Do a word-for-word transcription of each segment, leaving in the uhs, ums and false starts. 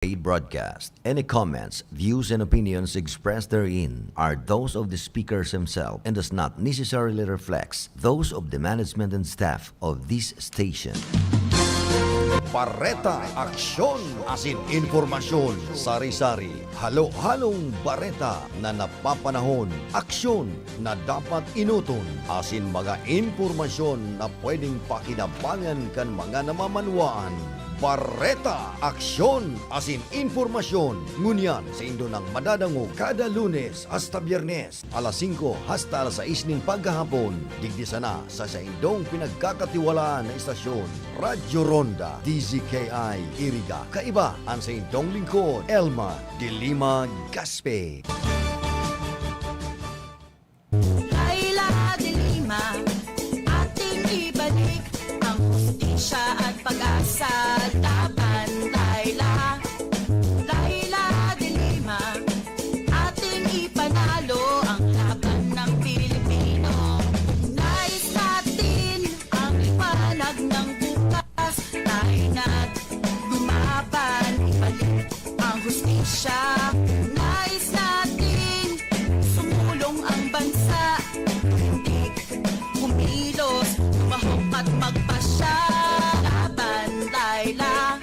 Paid broadcast. Any comments, views, and opinions expressed therein are those of the speakers himself and does not necessarily reflect those of the management and staff of this station. Bareta, aksyon, asin impormasyon. Sari-sari, halo-halong bareta na napapanahon, aksyon na dapat enoton, asin mga impormasyon na pwedeng pakinabangan kan mga namamanwaan. Bareta, aksyon, asin impormasyon. Ngunyan, saindo nang madadangog kada Lunes hasta Biyernes, alas singko hasta alas sais nin paghahapon, digdi sana sa saindong pinagkakatiwalaan na istasyon, Radyo Ronda, D Z K I Iriga. Kaiba an saindong lingkod, Elma de Lima Gaspe. Laila de Lima, ating ibalik ang hustisya at pag-asa. Laban, Laila. Laila de Lima, ating ipanalo ang laban ng Pilipino. Nais natin ang liwanag ng bukas. Tayo na't lumaban, ibalik ang hustisya. Nais natin sumulong ang bansa. Tumindig, kumilos, lumahok at magpasya. Laban, Laila.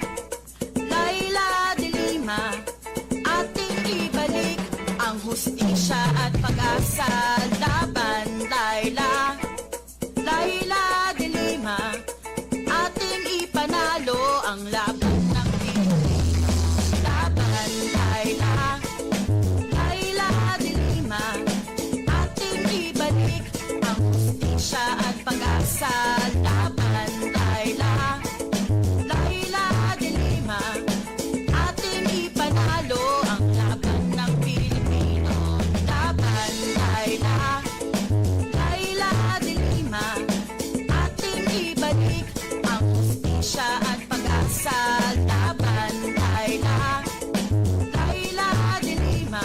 Laila de Lima, ating ibalik ang hustisya at pag-asa. Laban, Laila. Laila de Lima, ating ipanalo ang laban ng Pilipino. Laban, Laila. Laila de Lima, ating ibalik ang hustisya at pag-asa. Laban, Laila. Laila de Lima, ating ipanalo ang laban ng Pilipino. Laban, Laila. Laila de Lima, ating ibalik ang hustisya at pag-asa. Laban, Laila. Laila de Lima,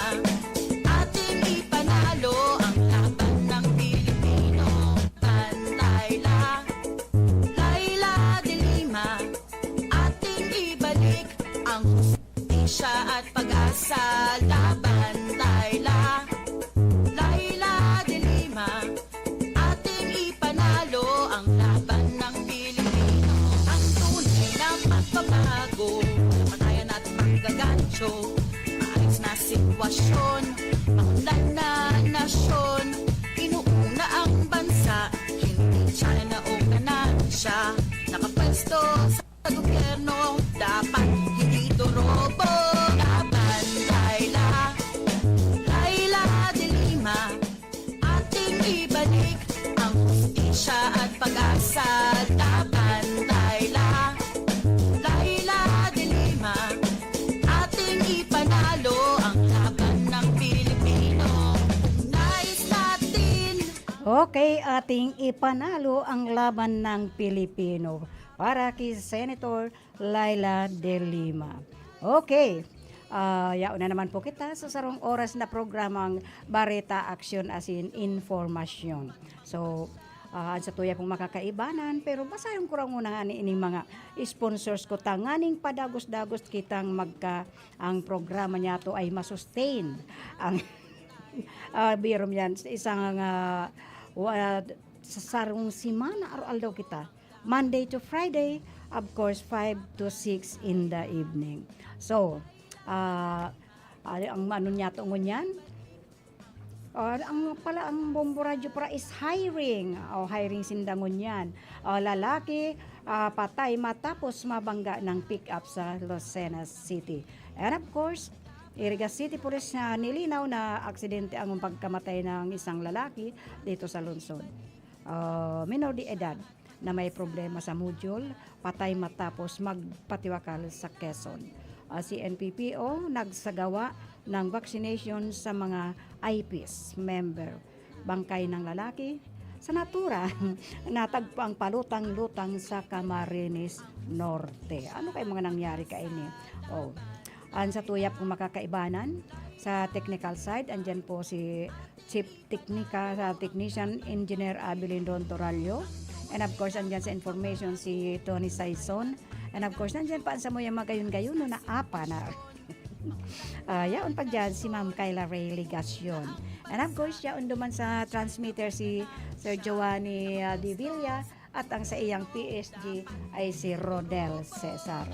ating ipanalo ang laban ng Pilipino. Laban, Laila. Laila de Lima, ating ibalik ang hustisya at pag-asa. Laban, Laila. Laila de Lima, ating ipanalo ang laban ng Pilipino. Ang tunay na pagbabago, walang patayan at paggagancho. Maayos na sitwasyon, maunlad na nasyon. Inuuna ang bansa, hindi China o ganansya. Nakapwesto sa gobyerno, dapat hindi ito robo. Laban, Laila. Laila de Lima, ating ibalik ang hustisya at pag-asa. Laban, Laila. Laila de Lima, ating ipanalo ang laban ng Pilipino. Nais natin. Okay, ating ipanalo ang laban ng Pilipino para kay Senator Laila de Lima. Okay. Ah, yaon na naman po kita sa sarong oras na programang Bareta, Aksyon asin Informasyon. So, ah, an satuya pong makakaibanan, pero basahon ko ra muna ngani ining mga sponsors ko tanganing padagos-dagos kitang magka-, ang programa niyato ay ma-sustain. Ang, ah, biro mo yan, sa isang, ah, wa-, sa sarong semana, araw-aldaw kita. Monday to Friday, of course, five to six in the evening. So, ah, ah, ang ano niyato ngunyan, ah, ang pala, ang Bombo Radyo para is hiring. O, hiring sinda ngunyan. O, lalaki, ah, patay matapos mabangga ng pick-up sa Lucena City. And of course, Iriga City Police na nilinaw na aksidente ang pagkamatay ng isang lalaki dito sa lungsod. Ah, minor de edad na may problema sa module, patay matapos magpatiwakal sa Quezon. Ah, C N P P O nagsagawa ng vaccination sa mga I Ps member. Bangkay ng lalaki sa naturang natagpo ang palutang-lutang sa Camarines Norte. Ano kay mga nangyari kaini? Oh, ang satuya pong makakaibanan, sa technical side, andyan po si Chief Technica, sa technician, Engineer Abilindon Torallo. And of course, andyan sa information si Tony Saison. And of course, nandyan pa ang samuyang magayon-gayon na apa na. Ah, yaon pa dyan si Ma'am Kyla Ray Legacion. And of course, yaon duman sa transmitter si Sir Giovanni, ah, De Villa at ang sa iyang P S G ay si Rodel Cesar.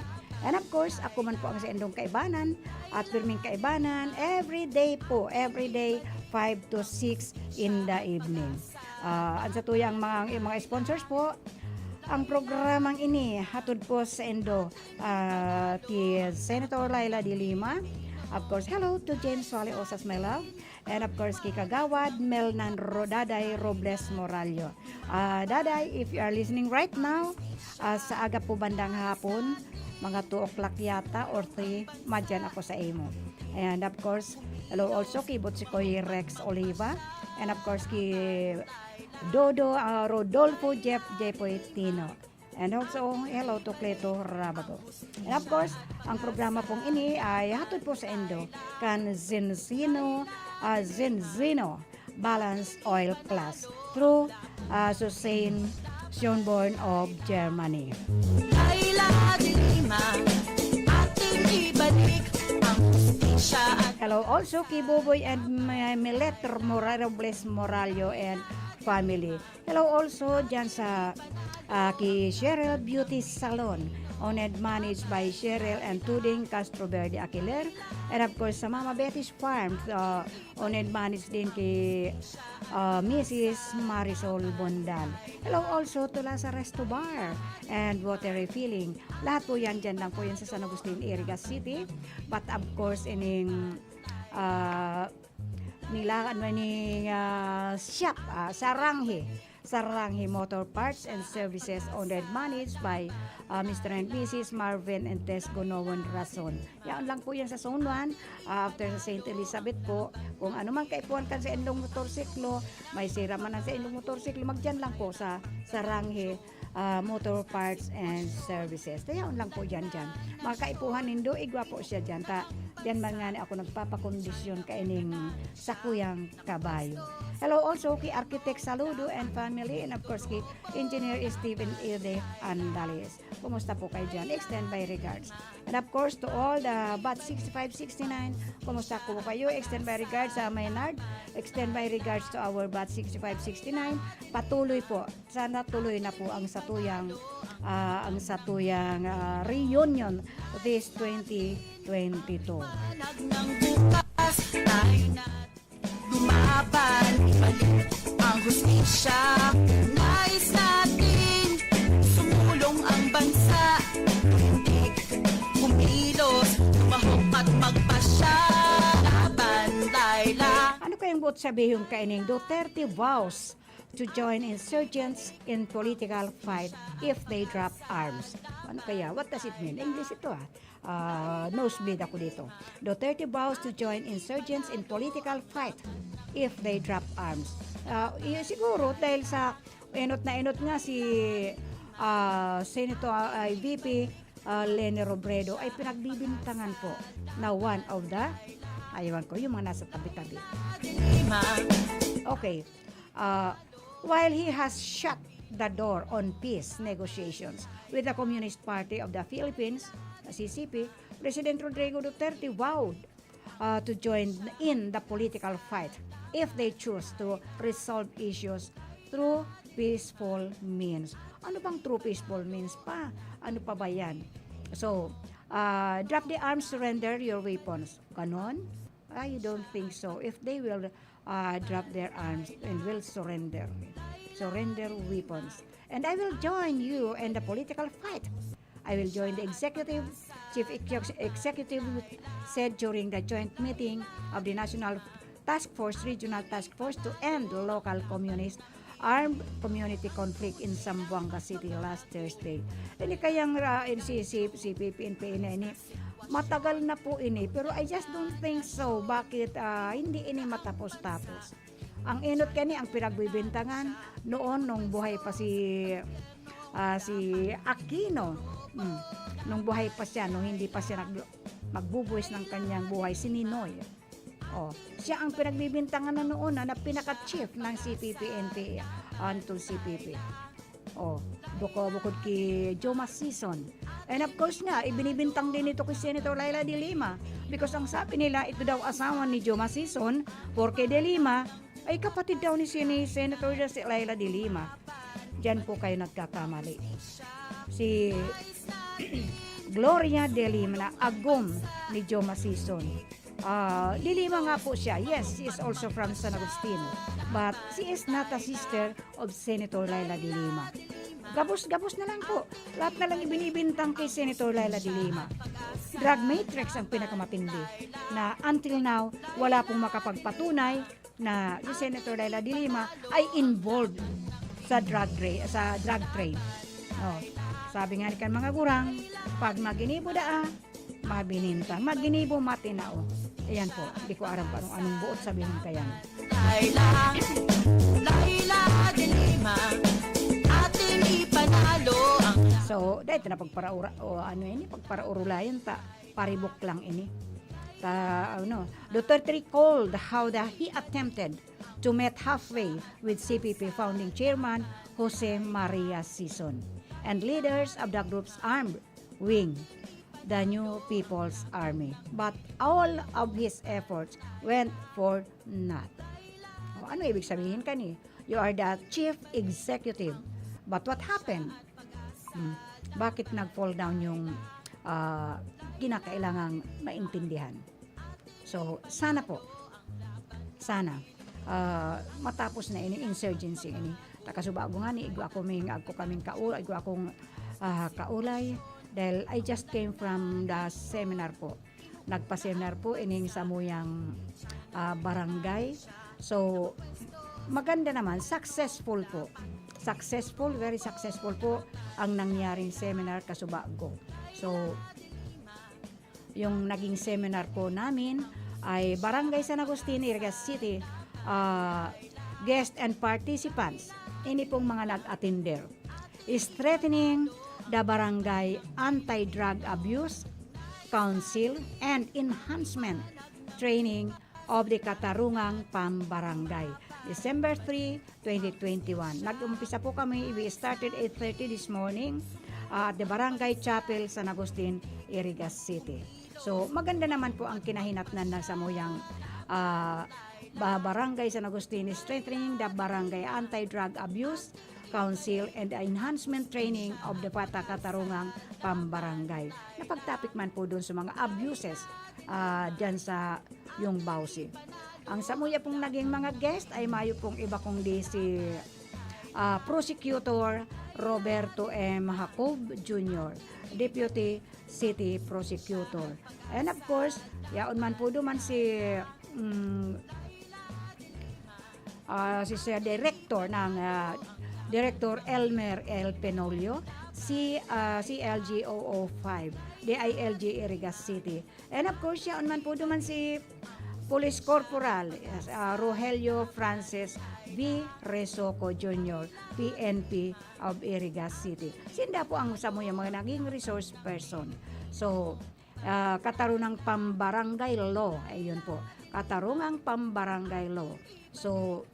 And of course, ako man po ang sa indong kaibanan at pirming kaibanan every day po, every day five to six in the evening. Ah, ang sa tuyang mga, mga sponsors po, ang programang ini hatod po sa indo, ah, ti Senator Leila de Lima. Of course, hello to James Wally Osas, my love. And of course, ki Kagawad Melnan Rodaday Robles Morallo. Ah, Daday, if you are listening right now, ah, sa aga po bandang hapon, mga two o'clock yata or three, madyan ako sa imo. And of course, hello also ki Butsikoy Rex Oliva. And of course, ki Dodo, ah, Rodolfo Jeff Jepoy Tino. And also, hello to Cleto Rabago. And of course, ang programa pong ini ay hatod po sa indo kan Zenzino, ah, Zenzino Balance Oil Plus through, ah, Susanne Schönborn of Germany. Ay lagi man, ating ibalik ang hustisya at Hello also ki Boboy and Mi-, Milet Mora-, Robles Morallo and family. Hello also dyan sa, ah, ki Cheryl Beauty Salon, owned and managed by Cheryl and Tuding Castro Verde Aquiler. And of course, sa Mama Betty's Farm, ah, owned and managed din ki, ah, Missus Marisol Bondal. Hello also to Lasa Resto Bar and Water Refilling. Lahat po yan, dyan lang po yan sa San Agustin, Iriga City. But of course, ining, ah, nila, ano, ni, ah, shop, ah, Saranghe. Saranghe Motor Parts and Services, owned and managed by, ah, Mister and Missus Marvin and Tess Gonowan Rason. Yaon lang po yan sa Zone one, ah, after sa Saint Elizabeth po. Kung ano man kaipuhan kan sa indong motorsiklo, may sira man ang sa indong motorsiklo, magdyan lang po sa Saranghe, ah, Motor Parts and Services. Tayaon lang po dyan, dyan. Mga kaipuhan nindo, igwa po siya dyan. Ta, dyan man nga ni ako nagpapakondisyon kaining sakuyang kabayo. Hello also kay Architect Saludo and family, and of course kay Engineer Steven Ede Andales. Kumusta po kayo dyan? Extend my regards. And of course, to all the batch sixty-five sixty-nine, kumusta po kayo? Extend my regards sa Maynard. Extend my regards to our batch sixty-five sixty-nine. Patuloy po. Sana tuloy na po ang satuyang, ah, ang satuyang, ah, reunion this twenty twenty-two. Panag ng bukas, tayo na lumaban, ibalik ang hustisya. Nais natin sumulong ang bansa, tumindig, kumilos, lumahok at magpasya. Laban, Laila. Ano kayang buot sabihon kaining Duterte vows to join insurgents in political fight if they drop arms? Ano kaya? What does it mean? English ito, ah. Ah, nosebleed ako dito. Duterte vows to join insurgents in political fight if they drop arms. Ah, i-, siguro dahil sa enot na enot nga si, ah, Senator, ah, V P, ah, Leni Robredo ay pinagbibintangan po na one of the, ayawan ko, yung mga nasa tabi-tabi. Okay. Ah, while he has shut the door on peace negotiations with the Communist Party of the Philippines, C C P, President Rodrigo Duterte vowed, uh, to join in the political fight if they choose to resolve issues through peaceful means. Ano bang through peaceful means pa? Ano pa ba yan? So, uh, drop the arms, surrender your weapons. Ganon? I don't think so. If they will, uh, drop their arms and will surrender, surrender weapons. And I will join you in the political fight. I will join the executive, chief exec-, executive said during the joint meeting of the National Task Force, Regional Task Force to end local communist armed community conflict in Zamboanga City last Thursday. Ini kayang ra-, in si, si, si P P N P na ini, matagal na po ini, pero I just don't think so. Bakit, ah, hindi ini matapos-tapos? Ang enot kani ang pinagbibintangan noon nung buhay pa si, ah, si Aquino. Hmm. Nung buhay pa siya, nung hindi pa siya nag-, magbubuwis ng kanyang buhay, si Ninoy. Oh, siya ang pinagbibintangan na noon na, na pinaka-chief ng C P P N P, Anton C P P. Oh, buko-, bukod ki Joe Masison, And of course nga, ibinibintang din ito kay Senator Leila de Lima. Because ang sabi nila, ito daw asawa ni Joe Masison, porque de Lima ay kapatid daw ni Sen-, Senator Leila de Lima. Diyan po kayo nagkakamali. Si Gloria de Lima na agom ni Joe Masison. Ah, de Lima nga po siya. Yes, she is also from San Agustin. But she is not a sister of Senator Leila de Lima. Gabos-gabos na lang po. Lahat na lang ibinibintang kay Senator Leila de Lima. Drug matrix ang pinakamatindi na until now, wala pong makapagpatunay na si Senator Leila de Lima ay involved sa drug ra-, sa drug trade. Oh, sabi nga ni kan mga gurang, pag maginibo daa, mabininta. Maginibo, matinao. Ayan po, hindi ko aram kung anong, anong buot sabihin kayan. Laila, Laila de Lima, ating ipanalo ang So, dahil na pagparaura, o ano ini, pagparaurulayan ta, paribok lang ini. Ta, ano, Duterte recalled how the, he attempted to meet halfway with C P P founding chairman Jose Maria Sison and leaders of the group's armed wing, the New People's Army. But all of his efforts went for naught. O, ano ibig sabihin kani? You are the chief executive. But what happened? Hmm. Bakit nag-fall down yung, ah, kinakailangang maintindihan? So, sana po. Sana. Ah, matapos na ini, insurgency ini. Takasubago nga ni, igwa ako ming, agko kaming kaul-, igwa akong, ah, kaulay. Dahil I just came from the seminar po. Nagpa-seminar po ining samuyang, ah, barangay. So, maganda naman, successful po. Successful, very successful po ang nangyaring seminar kasubago. So, yung naging seminar po namin ay Barangay San Agustin, Iriga City, ah, guest and participants. Ini pong mga nag-attender. Strengthening the Barangay Anti-Drug Abuse Council and Enhancement Training of the Katarungang Pambarangay. December three, twenty twenty-one. Nag-umpisa po kami, we started eight thirty this morning, ah, at the Barangay Chapel, San Agustin, Iriga City. So, maganda naman po ang kinahinatnan ng samuyang, ah, ba-, Barangay San Agustin, strengthening the Barangay Anti-Drug Abuse Council and the enhancement training of the Pata-, Katarungang Pambarangay. Napagtapik man po doon sa mga abuses, ah, dyan sa yung Bausi. Ang samuya pong naging mga guest ay mayo pong iba kundi si, ah, Prosecutor Roberto M. Jacob Junior, Deputy City Prosecutor. And of course, yaon man po duman si, mm, ah, si Sir Director ng, ah, Director Elmer L. Penolio, si, ah, C L G O O five, D I L G Iriga City. And of course, yaon man po duman si Police Corporal, ah, Rogelio Francis V. Resoco Junior, P N P of Iriga City. Sinda po ang samuyang mga naging resource person. So, ah, katarungang pambarangay law. Ayun po. Katarungang pambarangay law. So,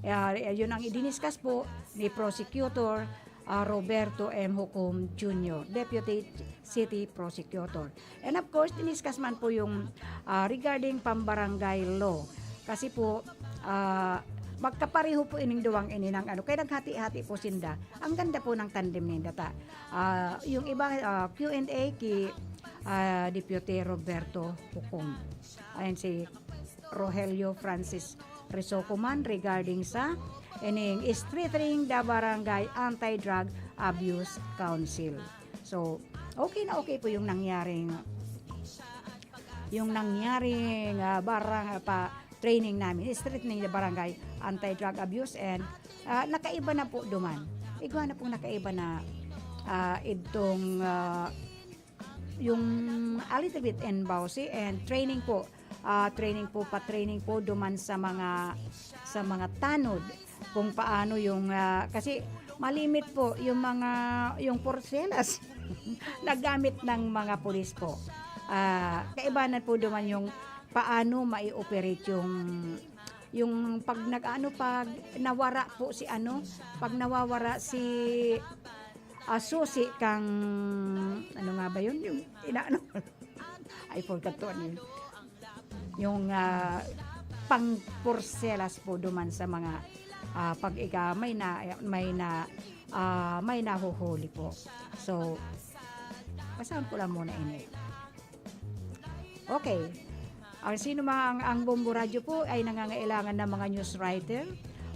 ah, yun ang idiniscuss po ni Prosecutor, ah, Roberto M. Hucum Junior, Deputy City Prosecutor. And of course, diniscuss man po yung, ah, regarding pambarangay law. Kasi po, ah, magkapareho po ining duwang ini ng ano. Kaya naghati-hati po sinda. Ang ganda po ng tandem ninda ta. Ah, yung iba, ah, Q and A kay, ah, Deputy Roberto Hucum. Ayan si Rogelio Francis Resoco man regarding sa ining strengthening the Barangay Anti-Drug Abuse Council. So, okay na okay po yung nangyaring, yung nangyaring, ah, barang-, pa, training namin, strengthening the Barangay Anti-Drug Abuse and, ah, nakaiba na po duman. Igwa na pong nakaiba na, ah, itong, ah, yung a little bit in Bausi and training po. Ah, training po, pa-training po duman sa mga, sa mga tanod kung paano yung, ah, kasi malimit po yung mga, yung porselas na gamit ng mga pulis po. Ah, kaibanan po duman yung paano mai-operate yung, yung pag nag-ano, pag nawara po si ano, pag nawawara si ah, susi kang, ano nga ba yun? Yung inaano? I forgot to, ano yun? Yung, ah, pangporselas po duman sa mga, ah, pag ika may na may na, ah, may nahuhuli po. So, basahan ko lang muna ini. Okay. Ang sino mga ang, ang Bombo Radyo po ay nangangailangan ng mga news writer,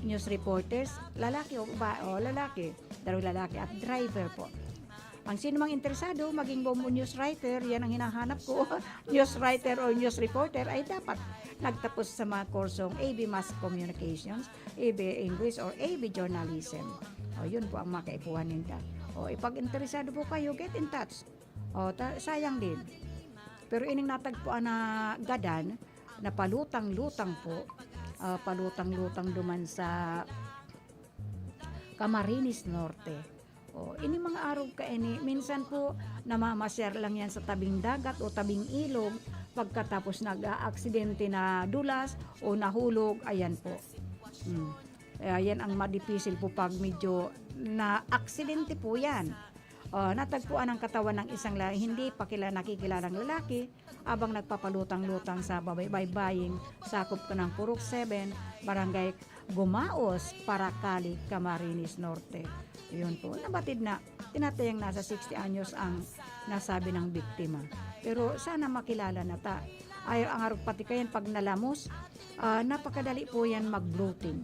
news reporters, lalaki o ba, o lalaki, dalawang lalaki at driver po. Ang sino mang interesado maging Bombo news writer, yan ang hinahanap ko. News writer or news reporter ay dapat nagtapos sa mga kursong A B Mass Communications, A B English or A B Journalism. O, yun po ang mga kaipuhan ninda. O, ipag interesado po kayo, get in touch. O, ta- sayang din. Pero ining natagpuan na gadan, na palutang-lutang po, ah, palutang-lutang duman sa Camarines Norte. O, ini mga arog kaini, minsan po namamasyar lang yan sa tabing dagat o tabing ilog, pagkatapos nag-aaksidente na dulas o nahulog, ayan po. Hmm. Kaya yan ang madipisil po pag medyo na-aksidente po yan. O, natagpuan ang katawan ng isang la- hindi pa kila nakikilalang lalaki habang nagpapalutang-lutang sa babay- baybaying sakop ko ng Purok seven, Barangay Gumaos, Paracali, Camarines Norte. Yun po, nabatid na tinatayang nasa sixty anyos ang nasabi ng biktima. Pero sana makilala na ta. Ay, ang arog pati kayan pag nalamos, ah, napakadali po yan mag-bloating.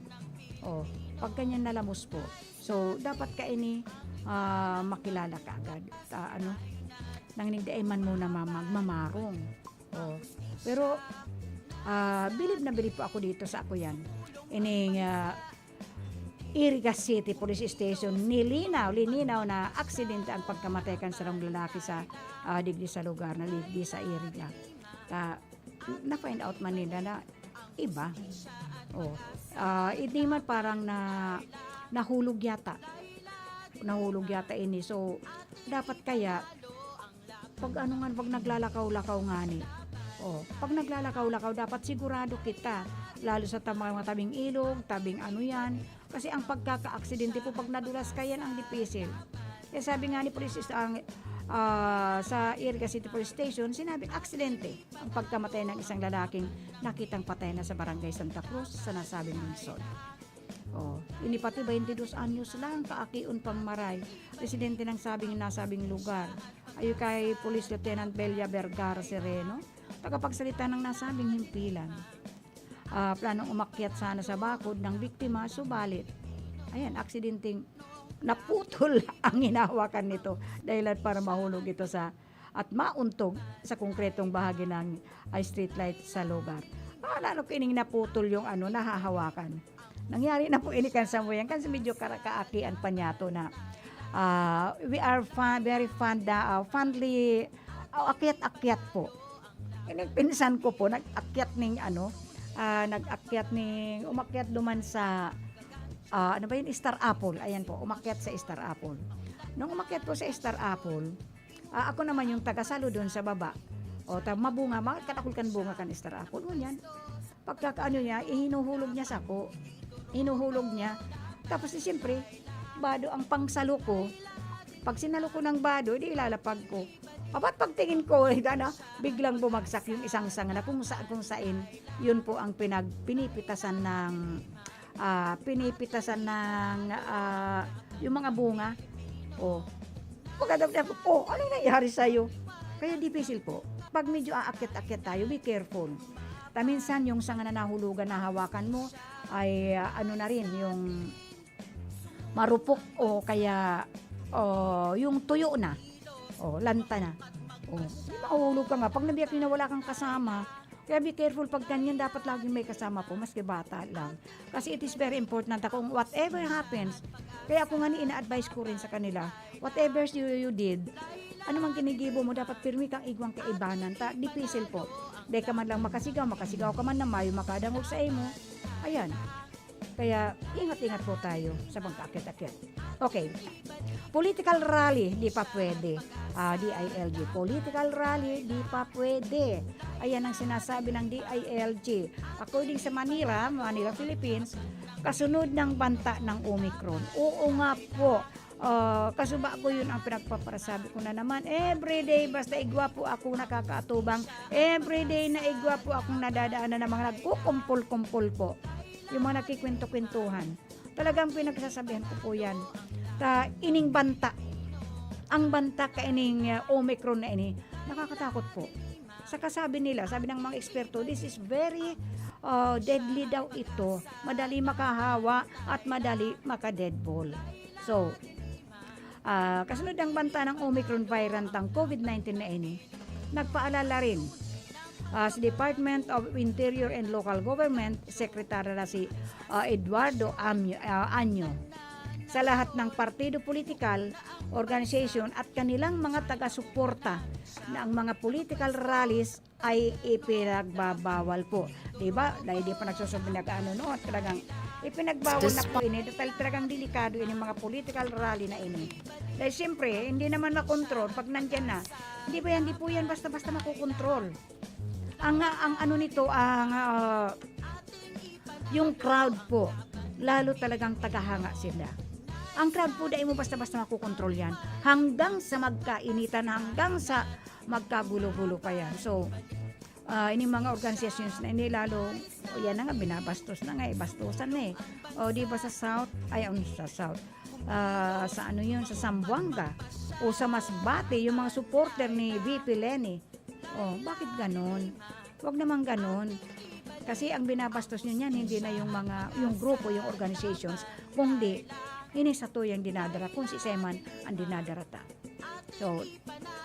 Oh, pag ganyan nalamos po. So, dapat kaini, ah, makilala ka agad. Ta, ano, nang nigdaiman muna ma- magmamarong. Oh. Pero, ah, bilib na bilib po ako dito sa ako yan. Ining, ah, Iriga City Police Station, nilinaw, lininaw na aksidente ang pagkamatay kan sarong lalaki sa, ah, digdi sa lugar na digdi sa Iriga. Ta, na-find out man nila na iba. Oh. Ah, hindi man parang na, nahulog yata. Nahulog yata ini. So, dapat kaya, pag ano nga, pag naglalakaw-lakaw nga ni. Oh, pag naglalakaw-lakaw, dapat sigurado kita. Lalo sa ta- mga tabing ilog, tabing ano yan. Kasi ang pagkakaaksidente po, pag nadulas ka yan, ang dipisil. Kaya sabi nga ni Police, ang, ah, sa Iriga City Police Station, sinabing aksidente ang pagkamatay ng isang lalaking nakitang patay na sa Barangay Santa Cruz sa nasabing lungsod. Oh, ini pati twenty-dos anyos lang, kaakion pang maray, residente ng sabing, nasabing lugar. Ayo kay Police Lieutenant Belia Vergara Sereno, tagapagsalita ng nasabing himpilan. Ah, planong umakyat sana sa bakod ng biktima, subalit, ayan, aksidenteng naputol ang hinahawakan nito, dahilan para mahulog ito sa at mauntog sa konkretong bahagi ng, ay, streetlight sa lugar. Ah, lalo ko ining naputol yung ano, nahahawakan. Nangyari na po ini kan Samuyan, kasi medyo kara- kaakian pa niya to na, ah, we are fa- very fond, ah, fondly, ah, akyat-akyat po. Ining pinsan ko po, nag-akyat ning ano, ah, nag-akyat ning, umakyat duman sa, ah, ano ba yun, Star Apple. Ayan po, umakyat sa Star Apple. Nung umakyat po sa Star Apple, ah, ako naman yung tagasalo doon sa baba. O, ta- mabunga, mga katakol kan bunga kan Star Apple. Ngunyan, pagkakaano niya, ihinuhulog niya sako. Hinuhulog niya. Tapos, eh, siyempre, bado ang pangsalo ko. Pag sinalo ko ng bado, di ilalapag ko. Apat pagtingin ko, eh, ano, biglang bumagsak yung isang sanga na kung sa kung sain, yun po ang pinag pinipitasan ng, ah, pinipitasan ng, ah, yung mga bunga. Oh. Pagkadap-, "Oh, ano yung nangyari sa'yo?" Kaya dipisil po. Pag medyo aakyat-akyat tayo, be careful. Ta minsan yung sanga na nahulugan na hawakan mo ay, ah, ano na rin, yung marupok o kaya, o yung tuyo na. O, lanta na. O, mahulog ka nga. Pag nabiyak yun na wala kang kasama, kaya be careful pag ganyan, dapat laging may kasama po, maski bata lang. Kasi it is very important na kung whatever happens, kaya ako nga ni ina-advise ko rin sa kanila, whatever you, you did, ano mang kinigibo mo, dapat pirmi kang igwang kaibanan. Ta, dipisil po. Dai ka man lang makasigaw, makasigaw ka man na mayo makadangog sa imo. Ayan. Kaya ingat-ingat po tayo sa pagkaakyat-akyat. Okay. Political rally, di pa pwede. Ah, D I L G. Political rally, di pa pwede. Ayan ang sinasabi ng D I L G. According sa Manila, Manila, Philippines, kasunod ng banta ng Omicron. Oo nga po, Ah, kasuba ko yun ang pinagpaparasabi ko na naman. Everyday, basta igwa po ako nakakaatubang. Everyday na igwa po akong nadadaanan ng mga nagkukumpol-kumpol po. Yung mga nakikwento-kwentuhan. Talagang pinagsasabihan ko po yan. Ta, ining banta. Ang banta kaining, ah, Omicron na ini, nakakatakot po. Sa kasabi nila, sabi ng mga eksperto, this is very, ah, deadly daw ito. Madali makahawa at madali maka-deadfall. So, ah, kasunod ang banta ng Omicron variant ng COVID nineteen na ini, nagpaalala rin, ah, sa Department of Interior and Local Government Secretary na si, ah, Eduardo Amyo-, ah, Anyo, sa lahat ng partido politikal, organization at kanilang mga taga-suporta na ang mga political rallies ay ipinagbabawal po. Di ba? Dahil di pa nagsusunod nag-ano noon, talagang ipinagbawal na po ini. Dahil talagang delikado ini mga political rally na ini. Dahil siyempre, hindi naman makontrol pag nandyan na. Hindi ba yan, di po yan basta-basta makokontrol. Ang, ang ano nito, ang, ah, yung crowd po, lalo talagang tagahanga sila. Ang crowd po, dai mo basta-basta makokontrol yan. Hanggang sa magkainitan, hanggang sa magkagulo-gulo pa yan. So, ah, ini mga organisations na ini, lalo, o yan na nga, binabastos na nga eh, bastusan na eh. O di ba sa South, ay, um, sa South, ah, sa ano yun, sa Zamboanga, o sa Masbate, yung mga supporter ni V P Leni. Oh, bakit ganon? Wag naman ganon. Kasi ang binabastos nyo niyan, hindi na yung mga, yung grupo, yung organizations, kundi ini sa tuyang dinadara, kung si Seman ang dinadara ta. So,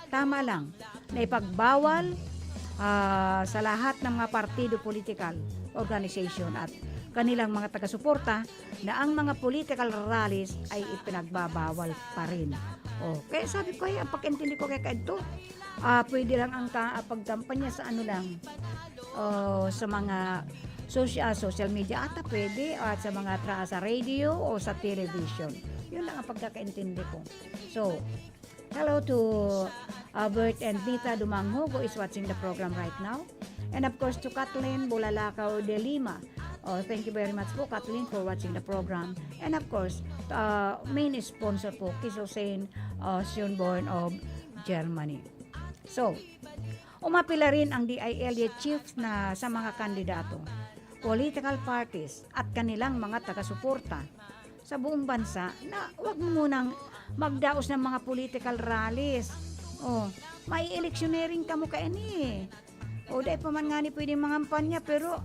tama lang na ipagbawal, ah, sa lahat ng mga partido, political organization at kanilang mga taga-suporta na ang mga political rallies ay ipinagbabawal pa rin. Oh, kaya sabi ko, ay, ang pag-intindi ko kay kadto, ah, pwede lang ang ka-, ah, pagkampanya sa ano lang, oh, sa mga social, social media ata pwede, at sa mga tra-, sa radio o sa television. Yun lang ang pagkakaintindi ko. So, hello to Albert and Nita Dumanghogo is watching the program right now. And of course, to Kathleen Bulalakaw de Lima. Oh, thank you very much po, Kathleen, for watching the program. And of course, uh, main sponsor po, Kiso Saint, uh, Schönborn of Germany. So, umapila rin ang D I L G chiefs na sa mga kandidato, political parties at kanilang mga taga-suporta sa buong bansa na wag mo munang magdaos ng mga political rallies. Oh, mai-electioneering kamo kaini. O, dai pa man ngani pwedeng mangampanya, pero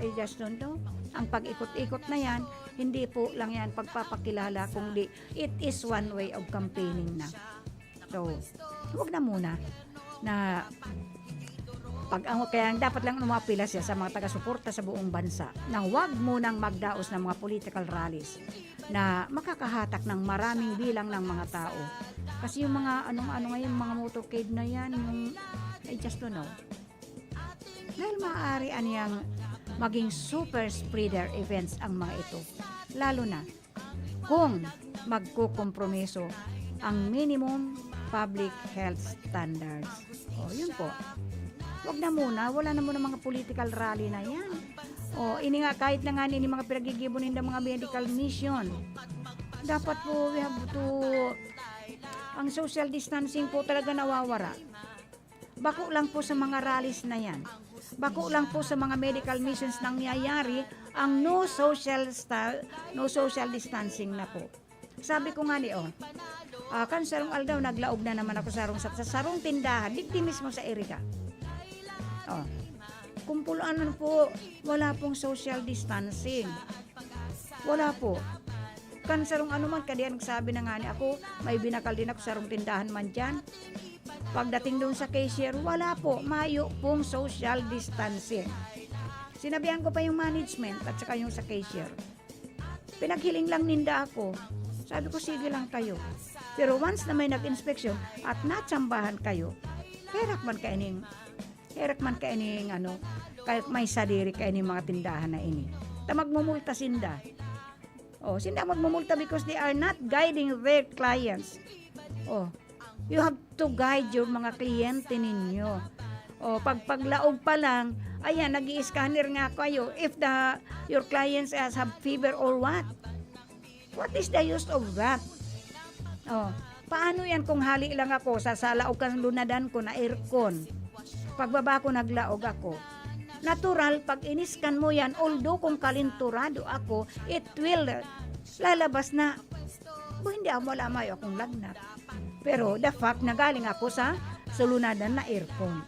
I just don't know. Ang pag-ikot-ikot na yan, hindi po lang yan pagpapakilala, kundi it is one way of campaigning na. So, wag na muna na pag ang, kaya ang dapat lang umapila siya sa mga taga-suporta sa buong bansa na wag munang magdaos ng mga political rallies na makakahatak ng maraming bilang ng mga tao. Kasi yung mga anong-ano ngayon, mga motorcade na yan, yung, I just don't know. Dahil maaari aniyang maging super spreader events ang mga ito. Lalo na kung magkukompromiso ang minimum public health standards. O, yun po. Wag na muna, wala na muna mga political rally na yan. O, ini nga, kahit na nga ini mga pinagigibo ninda mga medical mission, dapat po we have to, ang social distancing po talaga nawawara. Bako lang po sa mga rallies na yan. Bako lang po sa mga medical missions nangyayari ang no social sta-, no social distancing na po. Sabi ko nga ni, oh, ah, kan sarong aldaw, naglaog na naman ako sarong, sa, sa sarong tindahan, digdi mismo sa Iriga. Oh. Kumpuloan po, wala pong social distancing. Wala po. Kan sarong ano man, kadi ang nagsabi na nga ni ako, may binakal din ako sarong tindahan man dyan. Pagdating doon sa cashier, wala po, mayo pong social distancing. Sinabihan ko pa yung management at saka yung sa cashier. Pinaghiling lang ninda ako. Sabi ko, "Sige lang kayo." Pero once na may nag-inspeksyon at natsambahan kayo, herak man kaining, herak man kaining ano, kay may sadiri kaining mga tindahan na ini. Ta magmumulta sinda. Oh, sinda magmumulta because they are not guiding their clients. Oh, you have to guide your mga kliyente ninyo. O, pag paglaog pa lang, ayan, nag-i-scanner nga kayo if the, your clients has have fever or what. What is the use of that? Oh, paano yan kung hali lang ako sa, sa laog kan lunadan ko na aircon? Pagbaba ko, naglaog ako. Natural, pag iniskan mo yan, although kung kalinturado ako, it will, lalabas na. Bo, hindi ako, wala mayo akong lagnat. Pero the fact na galing ako sa sulunadan na aircon.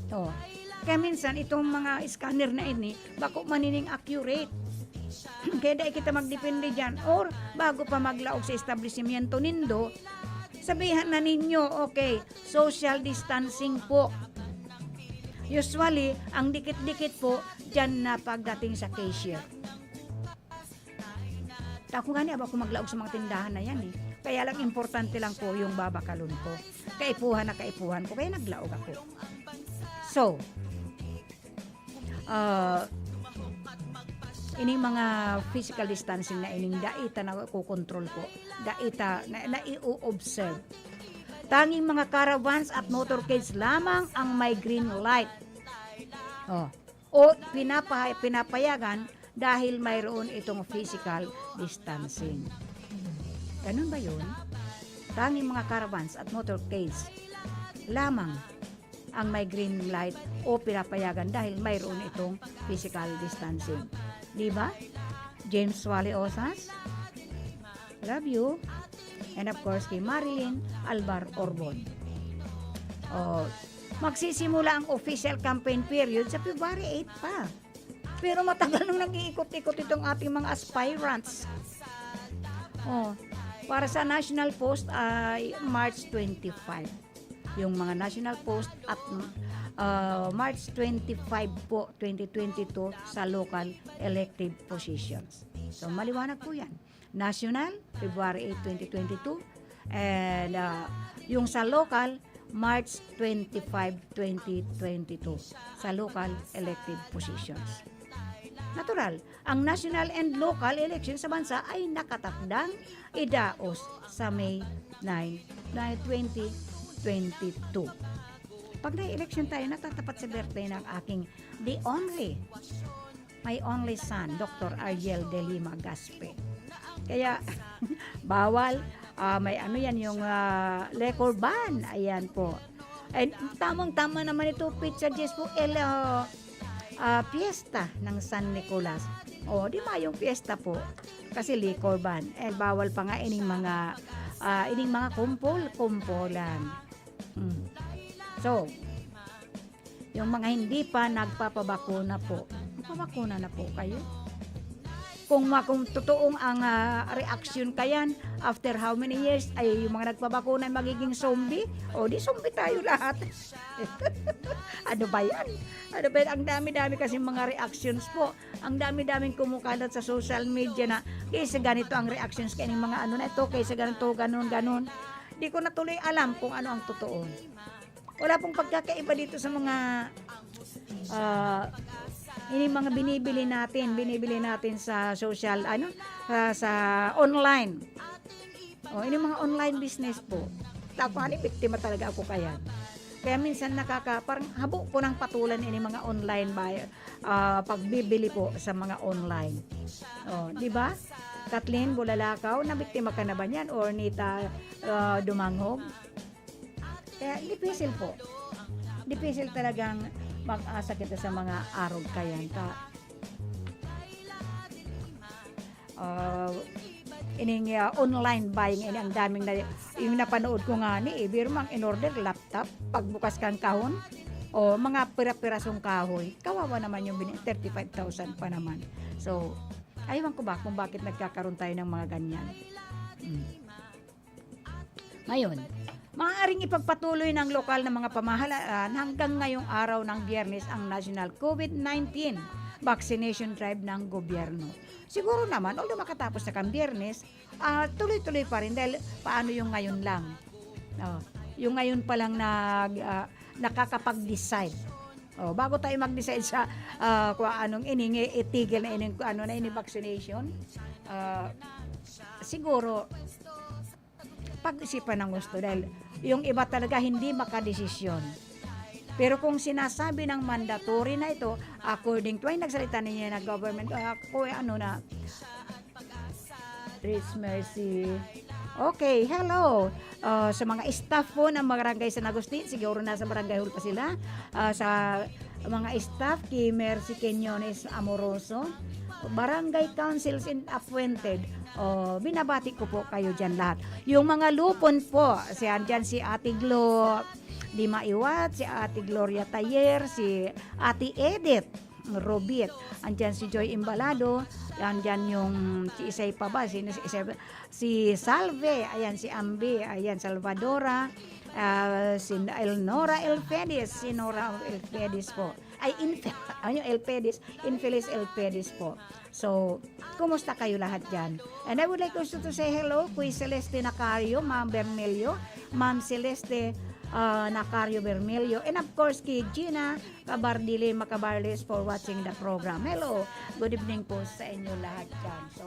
Oh. Kaya minsan, itong mga scanner na ini, bako man ining accurate. Kaya dai kita magdepende dyan. Or, bago pa maglaog sa establishmento nindo, sabihan na ninyo, okay, social distancing po. Usually, ang dikit-dikit po, dyan na pagdating sa cashier. Ako gani, aba ako maglaog sa mga tindahan na yan eh. Kaya lang, importante lang po yung babakalon ko. Kaipuhan na kaipuhan ko, kaya naglaog ako. So, ah, ining mga physical distancing na ining dai ta nakokontrol po, dai ta na, nai-o-observe. Tanging mga caravans at motorcades lamang ang may green light. Oh. O pinapa-, pinapayagan dahil mayroon itong physical distancing. Ganun ba yun? Tanging mga caravans at motorcades lamang ang may green light o pinapayagan dahil mayroon itong physical distancing. Di ba? James Wally Osas, love you. And of course, kay Marilyn Albar Orbon. Oh, magsisimula ang official campaign period sa February eight pa. Pero matagal nang nag-iikot-ikot itong ating mga aspirants. Oh, para sa national post ay March twenty-five. Yung mga national post at, ah, March twenty-five po, twenty twenty-two sa local elective positions. So, maliwanag po yan. National, February eight, twenty twenty-two. And, ah, yung sa local, March twenty-five, twenty twenty-two, sa local elective positions. Natural, ang national and local election sa bansa ay nakatakdang idaos sa May nine, twenty twenty-two. Pag nai-election tayo, natatapat sa birthday ng aking the only, my only son, Doctor Ariel de Lima Gaspe. Kaya, bawal, ah, may ano yan, yung, ah, liquor ban. Ayan po. And tamang-tama naman ito, petsa dyes po, el, ah, ah, piyesta ng San Nicolas. O, di mayong piyesta po. Kasi liquor ban. Eh, bawal pa nga ining mga, ah, ining mga kumpol-kumpolan. Hmm. So, yung mga hindi pa nagpapabakuna po, magpabakuna na po kayo. Kung ma-, kung totoong ang, ah, reaksyon kayan, after how many years, ay yung mga nagpabakuna ay magiging zombie, o di zombie tayo lahat. Ano ba yan? Ano ba yan? Ang dami-dami kasi mga reactions po. Ang dami-daming kumukalat sa social media na, "Kaysa ganito ang reactions kay mga ano na ito, kaysa ganito, ganun, ganun." Di ko na tuloy alam kung ano ang totoo. Wala pong pagkakaiba dito sa mga, ah, ini mga binibili natin, binibili natin sa social, ano, sa, sa online. O, ini mga online business po. Ako, ani, biktima talaga ako kayan. Kaya minsan nakaka-, parang habo ko nang patulan ini mga online buy-, ah, pagbibili po sa mga online. O, di ba? Kathleen Bulalakaw, nabiktima ka na ba niyan? Or Nita, ah, Dumangog? Kaya dipisil po. Dipisil talagang mag-asa kita sa mga arog kayan ta. Ah, ining, ah, online buying, ini ang daming na, yung napanood ko nga ni, eh, biro mang in-order, laptop, pagbukas kang kahon, o mga pira-pirasong kahoy. Kawawa naman yung bini-, thirty-five thousand pa naman. So, aywan ko ba kung bakit nagkakaroon tayo ng mga ganyan. Mm. Ngayon, maaaring ipagpatuloy ng lokal na mga pamahalaan hanggang ngayong araw ng Biyernes ang National COVID nineteen Vaccination Drive ng gobyerno. Siguro naman, although makatapos na kan Biyernes, ah, tuloy-tuloy pa rin dahil paano yung ngayon lang? Oh, yung ngayon pa lang nag, ah, nakakapag-decide. Oh, bago tayo mag-decide sa, ah, kung anong ining itigil na ining, ano na ining vaccination, ah, siguro, pag-isipan ng gusto dahil yung iba talaga hindi makadesisyon. Pero kung sinasabi ng mandatory na ito, according to, ay nagsalita ninyo na government, ah, ako, eh, ano na, Rich Mercy, Okay, hello. Ah, sa mga staff po ng Barangay San Agustin, siguro nasa barangay hall pa sila. Ah, sa mga staff, ki Mercy Quinones Amoroso, Barangay Councils and Appointed. Oh, binabati ko po kayo dyan lahat. Yung mga lupon po, si andyan si Ate Glo, di maiwat, si Ate Gloria Tayer, si Ate Edith Robit, andyan si Joy Imbalado, andyan yung si Isay pa ba, si, si, si Salve, ayan si Ambi, ayan Salvadora, ah, si Elnora Elfedis, si Nora Elfedis po. Ay, Infe-, ano, Elfedis, Infelis Elfedis po. So, kumusta kayo lahat dyan? And I would like also to say hello kay Celeste Nacario, Ma'am Bermelio, Ma'am Celeste ah, Nacario Bermelio, and of course kay Gina Cabardile Macabarles for watching the program. Hello, good evening po sa inyo lahat dyan. So,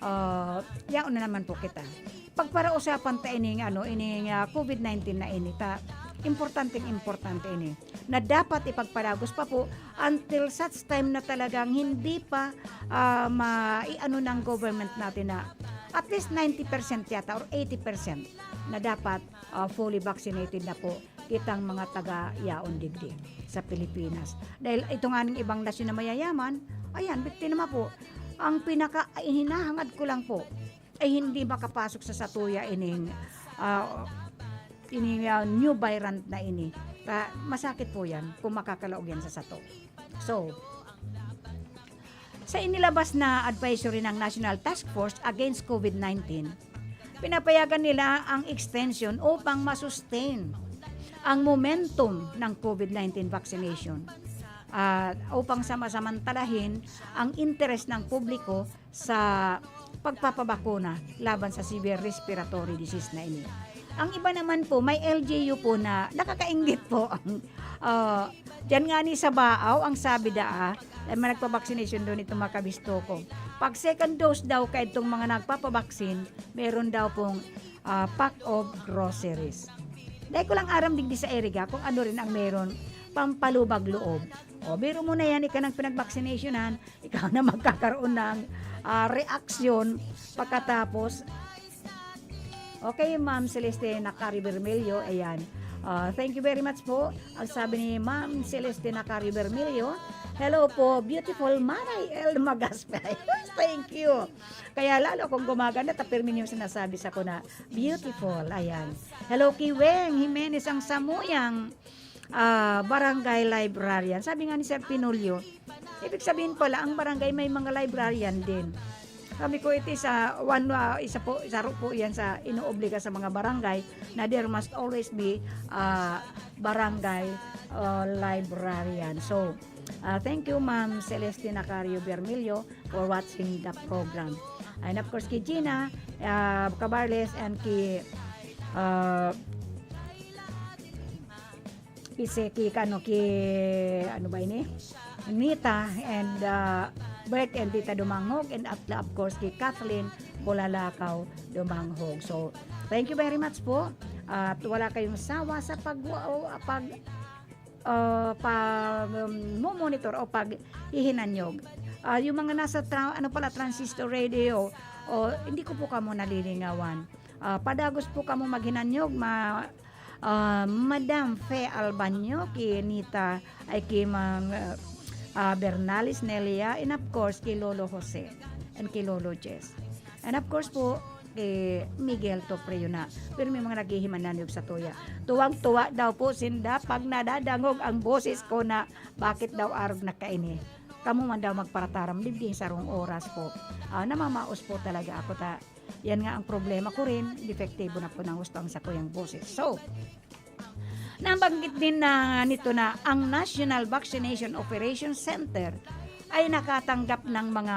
ah, yaon na naman po kita. Pagparausapan ta ining, ano, ining ah, covid nineteen na ini, ta, importanteng importante ini na dapat ipagpadagos pa po until such time na talagang hindi pa ah, ma-, i-ano ng government natin na at least ninety percent yata or eighty percent na dapat ah, fully vaccinated na po kitang mga taga-yaon digdi sa Pilipinas. Dahil ito nga ng ibang nasyon na mayayaman, ayan, biktima po. Ang pinaka, ay, hinahangad ko lang po, ay hindi makapasok sa satuya ining, ah, ining ah, new variant na ini. Ta-, masakit po yan kung makakalaog yan sa sato. So, sa inilabas na advisory ng National Task Force Against covid nineteen, pinapayagan nila ang extension upang masustain ang momentum ng covid nineteen vaccination at upang samasamantalahin ang interes ng publiko sa pagpapabakuna laban sa severe respiratory disease na ini. Ang iba naman po, may L G U po na nakakainggit po ang, ah, diyan nga ni sa Baaw, ang sabi daa, ay may nagpa-vaccination doon itong mga kabisto ko. Pag second dose daw ka itong mga nagpapabaksin, meron daw pong ah, pack of groceries. Dai ko lang aram digdi sa Eriga kung ano rin ang meron pampalubag loob. O, biro mo na yan, ika nang pinag-vaccinationan, ikaw na magkakaroon ng ah, reaksyon pagkatapos. Okay, Ma'am Celeste Nacario Bermelio, ayan. Ah, thank you very much po. Ang sabi ni Ma'am Celeste Nacario Bermelio, "Hello po, beautiful Manay El Magaspe." Thank you. Kaya lalo akong gumaganda, ta pirmi niyong sinasabi sa ko na beautiful. Ayan. Hello, Kiweng Jimenez, ang samuyang ah, barangay librarian. Sabi nga ni Sir Pinulio, ibig sabihin pala, ang barangay may mga librarian din. Sabi ko, it is ah, one, ah, isa po, isa ro po yan sa inoobliga sa mga barangay na there must always be ah, barangay ah, librarian. So, ah, thank you, Ma'am Celestina Cario Bermillo, for watching the program. And of course, kay Gina ah, Cabarles and kay ah, Iseki, ano, ki, ano ba ini? Nita and ah, Bert and Tita Dumanghog, and at, of course, kay Kathleen Bulalakaw Dumanghog. So, thank you very much po. At wala kayong sawa sa pag, pag ah, pag um, mo-monitor o paghihinanyog. Ah, yung mga nasa tra-, ano pala, transistor radio, o hindi ko po kamo nalilingawan. Ah, padagos po kamo maghinanyog, ma-, ah, Madam Fe Albanyo, kay Nita, ay kay Ma'am, ah, ah, Bernales Nelia, and of course, kay Lolo Jose and kay Lolo Jess. And of course po, kay Miguel Topreo na. Pero may mga naghihimananyog sa tuya. Tuwang-tuwa daw po sinda pag nadadangog ang boses ko na bakit daw arog na kaini. Kamo man daw magparataram, digdi sarong oras po. Ah, namamaos po talaga ako ta. Yan nga ang problema ko rin, depektibo na po ng gusto ang sakuyang boses. So, nabanggit din na nito na ang National Vaccination Operation Center ay nakatanggap ng mga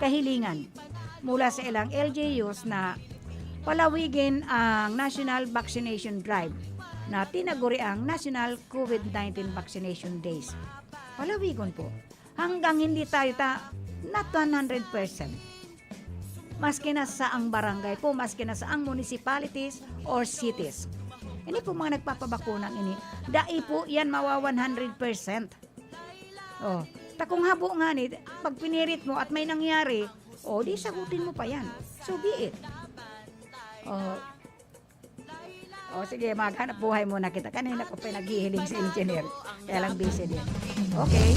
kahilingan mula sa ilang L G Us na palawigin ang National Vaccination Drive na tinaguri ang National covid nineteen Vaccination Days. Palawigon po. Hanggang hindi tayo ta-, not one hundred percent. Maski na saang barangay po, maski na saang municipalities or cities. Ini po mga nagpapabakunang ini, dai po yan mawa one hundred percent. Oh, ta kung habo nga ni, pag pinirit mo at may nangyari, oh, di sagutin mo pa yan. So be it. Oh. Oh, sige, maghanap buhay muna kita. Kanina ko pa naghihiling si engineer. Kaya lang busy din. Okay.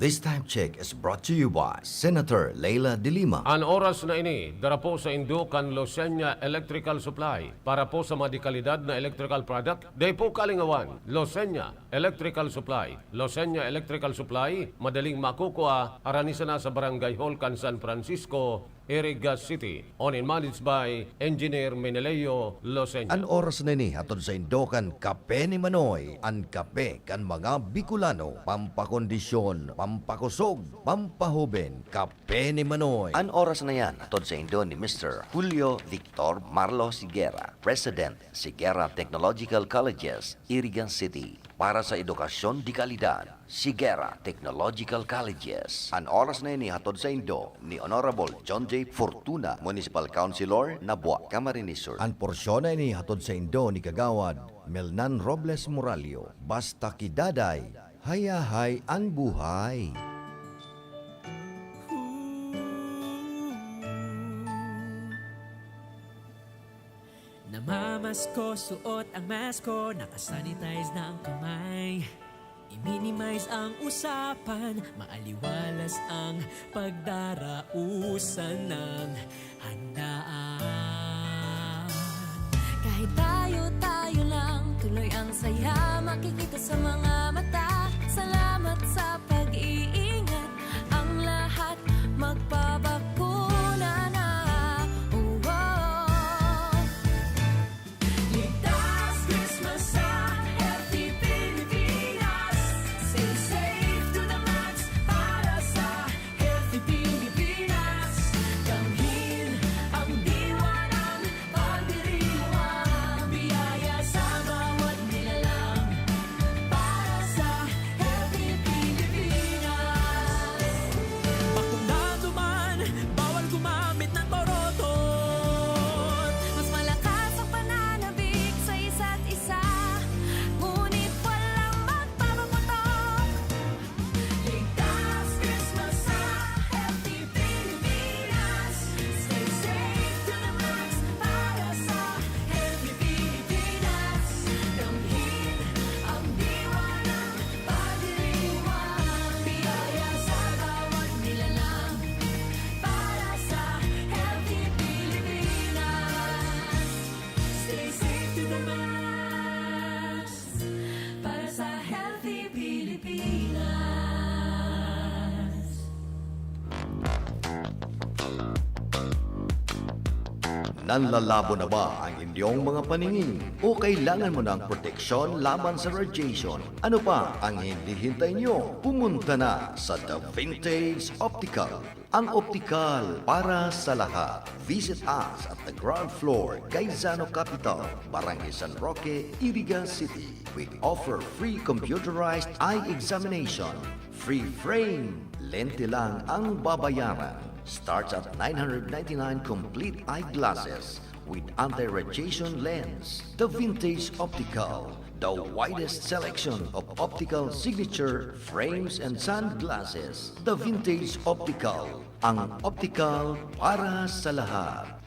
This time check is brought to you by Senator Leila de Lima. An oras na ini, dara po sa indo kan Losenya Electrical Supply. Para po sa mga dekalidad na electrical product, dai po kalingawan. Losenya Electrical Supply. Losenya Electrical Supply, madaling makukua, harani sana sa Barangay Hall kan San Francisco, Iriga City. Owned and managed by Engineer Meneleo Losenya. An oras na ini hatod sa indo kan Kape ni Manoy, an kape kan mga Bicolano, pampakondisyon, pampakusog, pampahoben, Kape ni Manoy. An oras na yan hatod sa indo ni Mister Julio Victor Marlos Higuera, President, Higuera Technological Colleges, Iriga City. Para sa edukasyon de kalidad, Higuera Technological Colleges. An oras na ini hatod sa indo ni Honorable John J. Fortuna, Municipal Councilor, Nabua, Camarines Sur. An porsyon na ini hatod sa indo ni Kagawad Melnan Robles Morallo. Basta ki Daday, hayahay an buhay. Namamasko, suot ang mask ko, nakasanitize na ang kamay. I-minimize ang usapan, maaliwalas ang pagdarausan ng handaan. Kahit tayo-tayo lang, tuloy ang saya, makikita sa mga mata. Salamat sa pag-iingat, ang lahat magpabakuna na. Oh, oh. Ligtas Christmas sa Healthy Pilipinas. Stay safe to the max para sa Healthy Pilipinas. Damhin ang diwa ng pagdiriwang biyaya sa bawat nilalang. Para sa Healthy Pilipinas. Bakunado man, bawal gumamit ng boroton. Mas malakas ang pananabik sa isa't isa, ngunit walang magpapaputok. Ligtas Christmas sa Healthy Pilipinas. Stay safe to the max para sa Healthy Pilipinas. Damhin ang diwa ng pagdiriwang biyaya sa bawat nilalang. Para sa Healthy Pilipinas. Stay safe to the max. Para sa Healthy Pilipinas. Nanlalabo na ba ang inyong mga paningin? O kailangan mo ng proteksyon laban sa radiation? Ano pa ang hinihintay nyo? Pumunta na sa The Vintage Optical, ang optikal para sa lahat. Visit us at the ground floor, Gaisano Capital, Barangay San Roque, Iriga City. We offer free computerized eye examination. Free frame, lente lang ang babayaran. Starts at nine hundred ninety-nine complete eyeglasses with anti-radiation lens. The Vintage Optical, the widest selection of optical signature frames and sunglasses. The Vintage Optical, ang optical para sa lahat.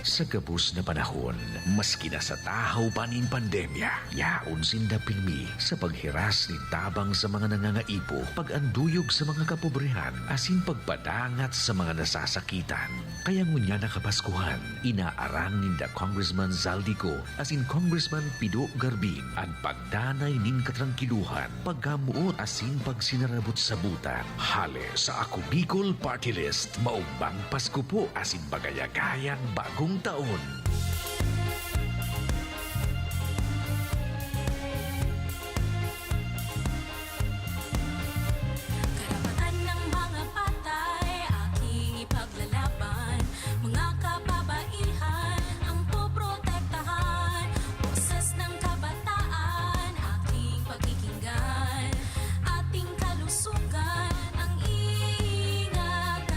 Sa gabos na panahon, maski nasa tahaw pa nin pandemya, yaon sinda pirmi sa paghiras nin tabang sa mga nangangaipo, pag-anduyog sa mga kapobrehan, asin pagpadangat sa mga nasasakitan. Kaya ngunyan na Kapaskuhan, inaarang ninda Congressman Zaldy Co asin Congressman Pido Garbin an pagdanay nin katrangkilohan, pagkamoot asin pagsinarabot-sabotan. Hale sa Ako Bicol Party List, maogmang Pasko po asin magayagayang Bagong Taon! Karapatan ng mga patay, aking ipaglalaban. Mga kababaihan ang poprotektahan. Boses ng kabataan, aking pakikinggan. Ating kalusugan ang iingatan.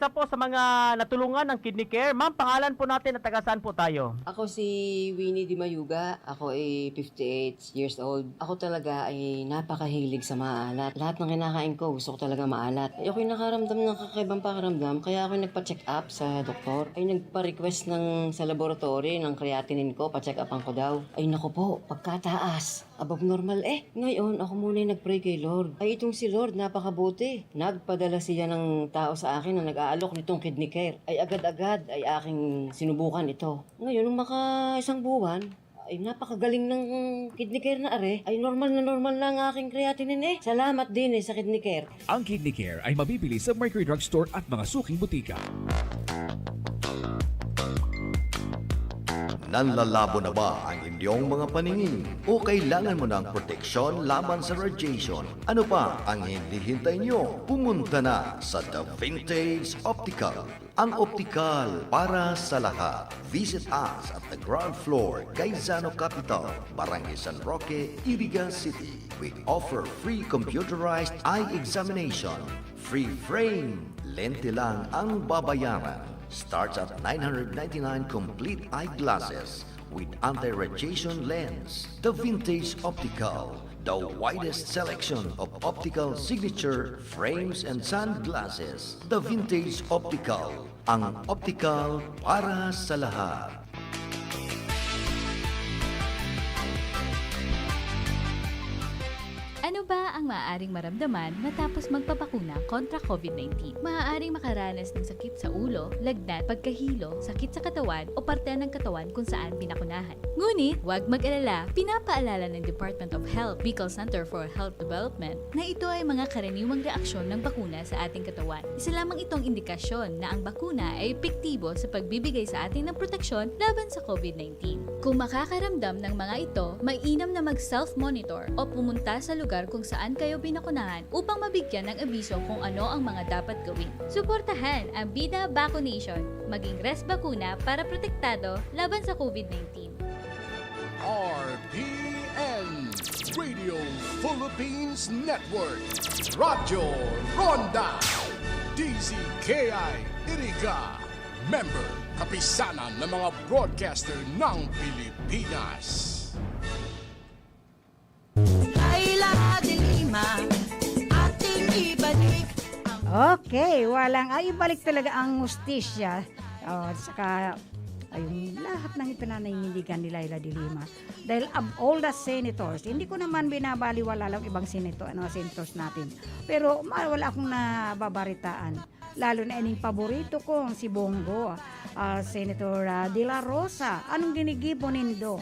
Isa po sa mga natulungan ng Kidney Care. Ma'am, pangalan po natin at taga saan po tayo? Ako si Winnie Di Mayuga. Ako ay fifty-eight years old. Ako talaga ay napakahilig sa maalat. Lahat ng kinakain ko, gusto ko talaga maalat. Ay, ako'y nakaramdam ng kakaibang pakiramdam, kaya ako'y nagpa-check up sa doktor. Ay, nagpa-request ng, sa laboratory ng creatinine ko, pa-check upan ko daw. Ay, naku po, pagkataas. Above normal eh. Ngayon, ako muna yung nag-pray kay Lord. Ay, itong si Lord, napakabuti. Nagpadala siya ng tao sa akin na nag-aalok nitong Kidney Care. Ay, agad-agad ay aking sinubukan ito. Ngayon, nung maka isang buwan, ay napakagaling ng Kidney Care na are. Ay, normal na normal na ang aking creatinine eh. Salamat din eh sa Kidney Care. Ang Kidney Care ay mabibili sa Mercury Drug Store at mga suking butika. Nanlalabo na ba ang inyong mga paningin? O kailangan mo ng proteksyon laban sa radiation? Ano pa ang hinihintay nyo? Pumunta na sa The Vintage Optical. Ang optical para sa lahat. Visit us at the ground floor, Gaisano Capital, Barangay San Roque, Iriga City. We offer free computerized eye examination. Free frame. Lente lang ang babayaran. Starts at nine hundred ninety-nine complete eyeglasses with anti-radiation lens. The Vintage Optical, the widest selection of optical signature frames and sunglasses. The Vintage Optical, ang optical para sa lahat. Ano ba ang maaaring maramdaman matapos magpabakuna kontra COVID nineteen? Maaaring makaranas ng sakit sa ulo, lagnat, pagkahilo, sakit sa katawan o parte ng katawan kung saan binakunahan. Ngunit, huwag mag-alala, pinapaalala ng Department of Health, Bicol Center for Health Development, na ito ay mga karaniwang reaksyon ng bakuna sa ating katawan. Isa lamang itong indikasyon na ang bakuna ay epektibo sa pagbibigay sa atin ng proteksyon laban sa COVID nineteen. Kung makakaramdam ng mga ito, mainam na mag-self-monitor o pumunta sa lugar kung saan kayo binakunahan upang mabigyan ng abiso kung ano ang mga dapat gawin. Suportahan ang Bida Vaccination. Maging res bakuna para protektado laban sa COVID nineteen. R P N, Radio Philippines Network, Radyo Ronda, D Z K I Iriga, member, Kapisanan ng mga Broadcaster ng Pilipinas. Laila de Lima, ating ibalik ang Okay, walang, ay, ibalik talaga ang hustisya. Oh, saka, ayun, lahat ng ipinaninigan ni Laila de Lima. Dahil of all the senators, hindi ko naman binabaliwala lang ibang senator, ano, senators natin. Pero ma-, wala akong nababaritaan. Lalo na ining paborito kong si Bongo, ah, Senator, ah, De La Rosa. Anong ginigibo nindo?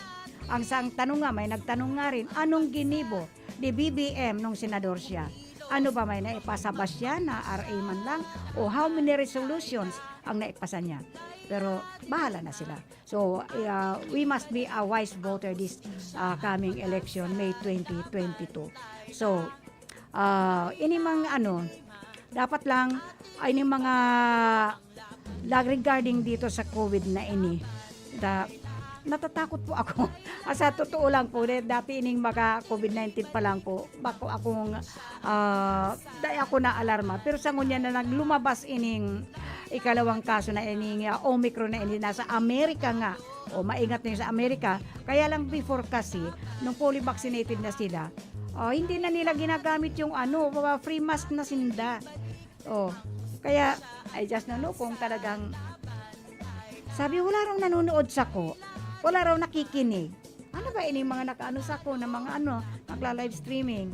Ang saang tanong nga, may nagtanong nga rin, anong ginibo ni B B M nung senador siya? Ano ba, may naipasa ba siya na R A man lang? O how many resolutions ang naipasa niya? Pero bahala na sila. So, uh, we must be a wise voter this, uh, coming election, May twenty twenty-two. So, uh, ini mang ano, dapat lang, ay, ini mga lag-, regarding dito sa COVID na ini, da-, natatakot po ako. Ah, sa totoo lang po, de-, dati ining maka-COVID nineteen pa lang po, bako akong, ah, dai ako naalarma. Pero sa ngunyan na naglumabas ining ikalawang kaso na ining, ah, Omicron na ini, nasa Amerika nga. O, maingat na yun sa Amerika. Kaya lang before kasi, nung fully vaccinated na sila, ah, hindi na nila ginagamit yung ano, mga free mask na sinda. Oh, kaya, I just don't know kung talagang, sabi, wala raw nanonood sako, wala raw nakikinig. Ano ba ini mga nakaano sako na mga ano, nagla-live streaming?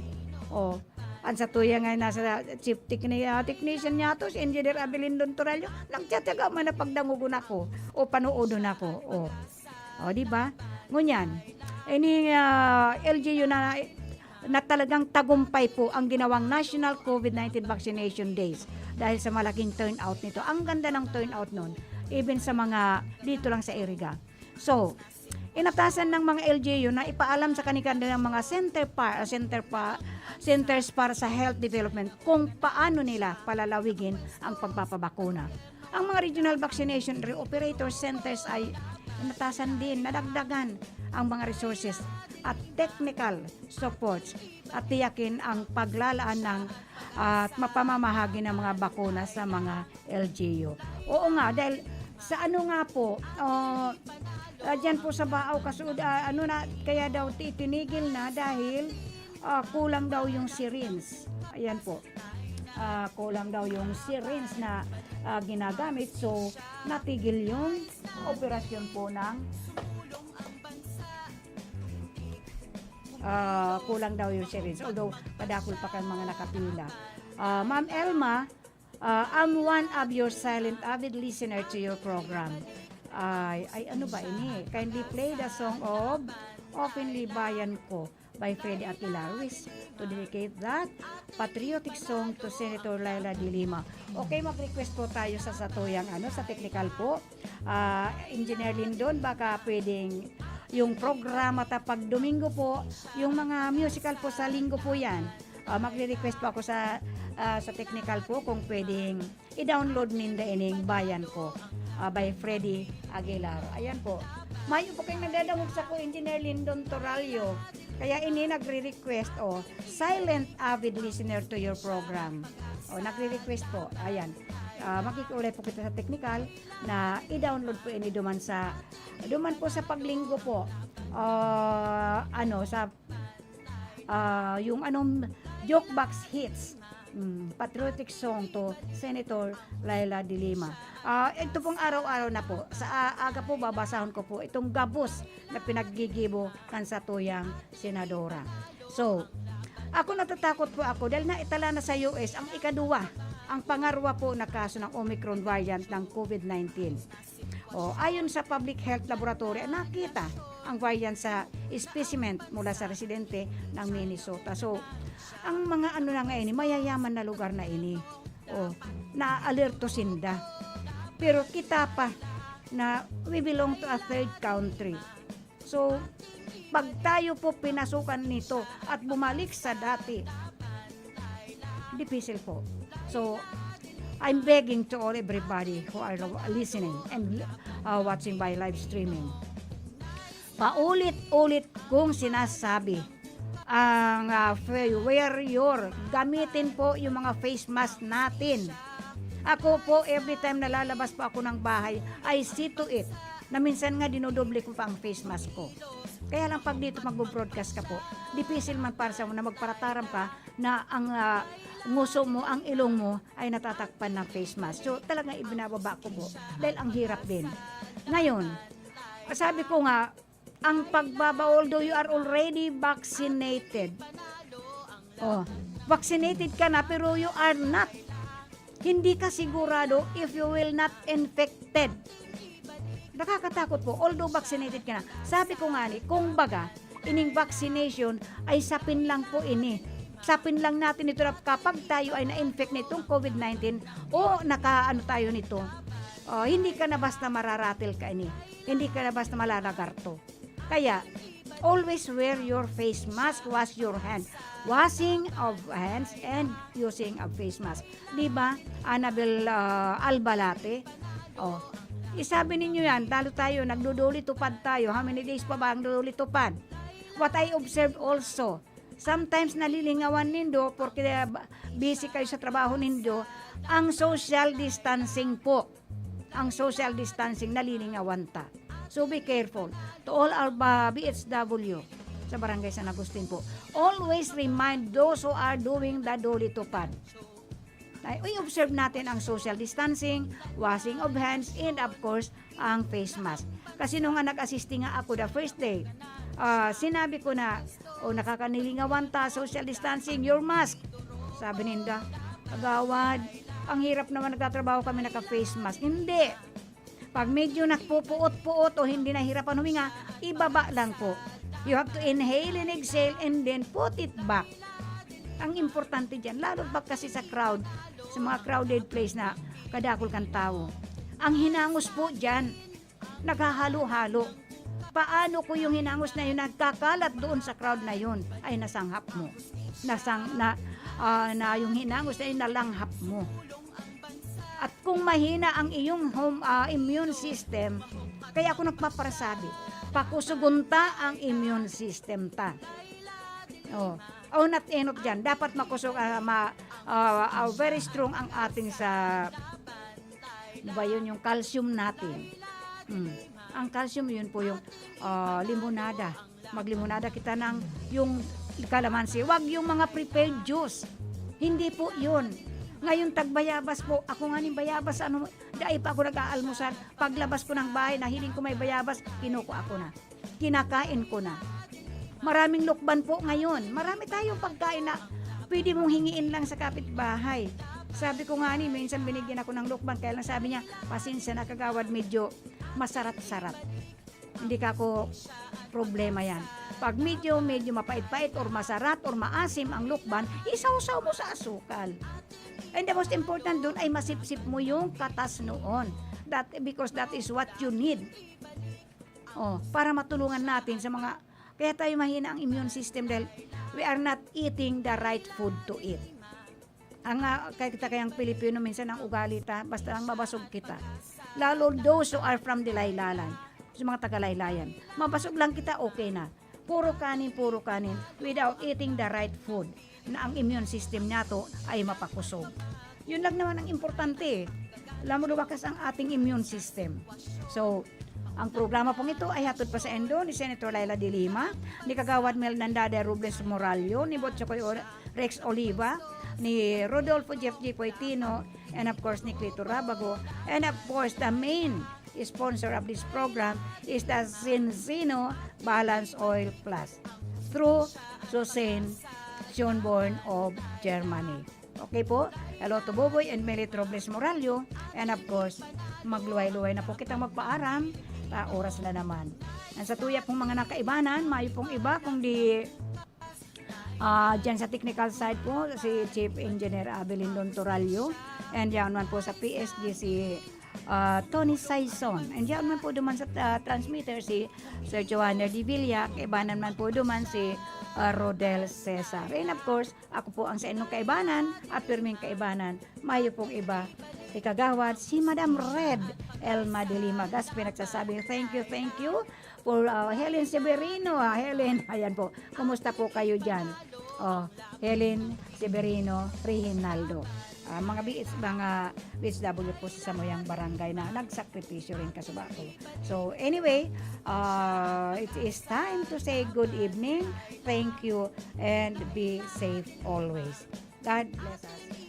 Oh, ang satuya nga nasa chief techni-, ah, technician niya to, si Engineer Avelindon Torallo, nagtiyatiyaga man na pagdangogon ako o panoodon ako. Oh. Oh, di ba? Ngunyan, ini, ah, L G U na na talagang tagumpay po ang ginawang National COVID nineteen Vaccination Days dahil sa malaking turnout nito. Ang ganda ng turnout nun, even sa mga dito lang sa Iriga. So, inatasan ng mga L G U na ipaalam sa kanilang mga center pa, center pa, centers para sa health development kung paano nila palalawigin ang pagpapabakuna. Ang mga regional vaccination re-, operator centers ay natasan din, nadagdagan ang mga resources at technical supports at tiyakin ang paglalaan ng at mapamamahagi ng mga bakuna sa mga L G U. Oo nga, dahil sa ano nga po, ah, ah, diyan po sa Baao, Kasuod, ah, ano na, kaya daw ti-, tinigil na dahil, ah, kulang daw yung syringe. Ayan po. Ah, kulang daw yung syringe na, ah, ginagamit. So, natigil yung operasyon po ng, ah, kulang daw yung syringe. Although, padakol pa kang mga nakapila. Ah, Ma'am Elma, ah, I'm one of your silent avid listener to your program. Ay, ay, ano ba ini? Kindly play the song of Openly Bayan Ko by Freddy Aguilar. Wish to dedicate that patriotic song to Senator Leila de Lima. Okay, mag-request po tayo sa satuyang ano, sa technical po. Ah, Engineer Lindon, baka pwedeng yung programa ta pag Domingo po, yung mga musical po sa Linggo po yan. Ah, magre-request po ako sa, ah, sa technical po kung pwedeng i-download ninda ining Bayan Ko, ah, by Freddy Aguilar. Ayan po. Mayo po kayong nadadangog sa ko, Engineer Lindon Toralio. Kaya ini nagre-request, oh, silent avid listener to your program. Oh, nagre-request po. Ayan. Ah, makikiulay po kita sa technical na i-download po ini duman sa, duman po sa Paglinggo po. Ah, ano, sa, ah, yung anong Jukebox Hits. Mm, patriotic song to Senator Leila de Lima. Ah, ito pong araw-araw na po. Sa a-, aga po, babasahon ko po itong gabos na pinaggigibo kan satuyang senadora. So, ako, natatakot po ako dahil naitala na sa U S ang ikaduwa, ang pangarwa po na kaso ng Omicron variant ng COVID nineteen. O, ayon sa Public Health Laboratory, nakita ang variant sa specimen mula sa residente ng Minnesota. So, ang mga ano na nga ini, mayayaman na lugar na ini. O, naaalerto sinda. Pero kita pa na we belong to a third country. So, pag tayo po pinasukan nito at bumalik sa dati, dipisil po. So, I'm begging to all everybody who are listening and, uh, watching by live streaming. Paulit-ulit kong sinasabi ang, ah, fa-, wear your, gamitin po yung mga face mask natin. Ako po, every time nalalabas po ako ng bahay, I see to it na minsan nga dinodoble ko pa ang face mask ko. Kaya lang, pag dito magbo-broadcast ka po, dipisil man para sa na magparataram ka na ang, ah, nguso mo, ang ilong mo ay natatakpan ng face mask. So, talagang ibinababa ko po dahil ang hirap din. Ngayon, sabi ko nga, ang pagbaba-, although you are already vaccinated, oh, vaccinated ka na pero you are not, hindi ka sigurado if you will not infected. Nakakatakot po, although vaccinated ka na. Sabi ko nga ni, kung baga, ining vaccination ay sapin lang po ini. Sapin lang natin ito na kapag tayo ay na-infect nitong COVID nineteen o nakaano tayo nito, oh, hindi ka na basta mararatil ka ini. Hindi ka na basta malalagarto. Kaya, always wear your face mask, wash your hand. Washing of hands and using of face mask. Di ba, Annabel, ah, Albalate? Oh. Isabi ninyo yan, talo tayo, nagduduli tupad tayo. How many days pa ba ang duduli tupad? What I observe also, sometimes nalilingawan nindo, porque, ah, ba-, busy kayo sa trabaho nindo, ang social distancing po. Ang social distancing, nalilingawan ta. So, be careful. To all our ba-, B H W sa Barangay San Agustin po, always remind those who are doing the duli tupad. Ay, i-observe natin ang social distancing, washing of hands, and of course, ang face mask. Kasi nung nga nag-assist nga ako the first day, ah, sinabi ko na, "O, nakakanilingawan ta, social distancing, your mask." Sabi ninda, "Kagawad, ang hirap naman, nagtatrabaho kami naka-face mask." Hindi. Pag medyo nagpupuot-puot o hindi nahirapan huminga, ibaba lang po. You have to inhale and exhale and then put it back. Ang importante dyan, lalo pag kasi sa crowd, sa mga crowded place na kadakol kang tao, ang hinangos po dyan, naghahalo-halo. Paano ko yung hinangos na yun nagkakalat doon sa crowd na yun? Ay, nasanghap mo. Nasang-, na, ah, na yung hinangos na yun, nalanghap mo. At kung mahina ang iyong home, ah, immune system, Kaya ako nagpaparasabi, pakusugon ta ang immune system ta. Oh, oh, not enough dyan. Dapat makusog, ah, ma, ah, ah, very strong ang ating sa, ano ba yun, yung calcium natin. Mm. Ang calcium, yun po yung, ah, limonada. Maglimonada kita ng yung kalamansi. Wag yung mga prepared juice. Hindi po yun. Ngayon, tagbayabas po. Ako nga ning bayabas, ano, dai pa ako nag-aalmusal. Paglabas ko ng bahay, nahiling ko may bayabas, kinukuha ko na. Kinakain ko na. Maraming lukban po ngayon. Marami tayong pagkain na pwede mong hingiin lang sa kapitbahay. Sabi ko nga ni, minsan binigyan ako ng lukban, kaya lang sabi niya, "Pasensya na, kagawad, medyo masarat-sarat." Hindi ka ako problema yan. Pag medyo, medyo mapait-pait or masarat or maasim ang lukban, isawsaw mo sa asukal. And the most important dun ay masipsip mo yung katas noon. That, because that is what you need. Oh, para matulungan natin sa mga, kaya tayo mahina ang immune system dahil we are not eating the right food to eat. Ang, ah, kaya kita kayang Pilipino, minsan ang ugali ta, basta lang mabasog kita. Lalo those who are from the Laylayan, sa mga taga-Laylayan. Mabasog lang kita, okay na. Puro kanin, puro kanin, without eating the right food, na ang immune system nato ay mapakusog. Yun lang naman ang importante eh. Alam mo, lumakas ang ating immune system. So, ang programa pong ito ay hatod pa saindo ni Senator Leila de Lima, ni Kagawad Mel Nandada Robles Morallo, ni Botchokoy Or-, Rex Oliva, ni Rodolfo Jeff G. Poitino, and of course, ni Clito Rabago. And of course, the main sponsor of this program is the Cincino Balance Oil Plus through Susanne Schönborn of Germany. Okay po? Hello to Boboy and Melit Robles Morallo. And of course, magluway-luway na po kitang magpaaram. Ta oras na naman. Ang sa tuya pong mga nakaibanan, mayo pong iba kundi, ah, dyan sa technical side po, si Chief Engineer Abelindon Torallo. And yan man po sa P S G si, ah, Tony Saison. And yan man po duman sa, ah, transmitter si Sir Joanna Divilla. Kaibanan man po duman si, ah, Rodel Cesar. And of course, ako po ang sa inyong kaibanan, at pirming kaibanan, mayo pong iba, ikagawad, si Madam Red Elma de Lima Gaspi nagsasabing, "Thank you, thank you for, uh, Helen Severino." Ah, Helen, ayan po. Kumusta po kayo dyan? Oh, Helen Severino Reginaldo. Ah, mga B H, mga B H W po sa samuyang barangay na nagsakripisyo rin kasuba ko. So, anyway, uh, it is time to say good evening, thank you, and be safe always. God bless us.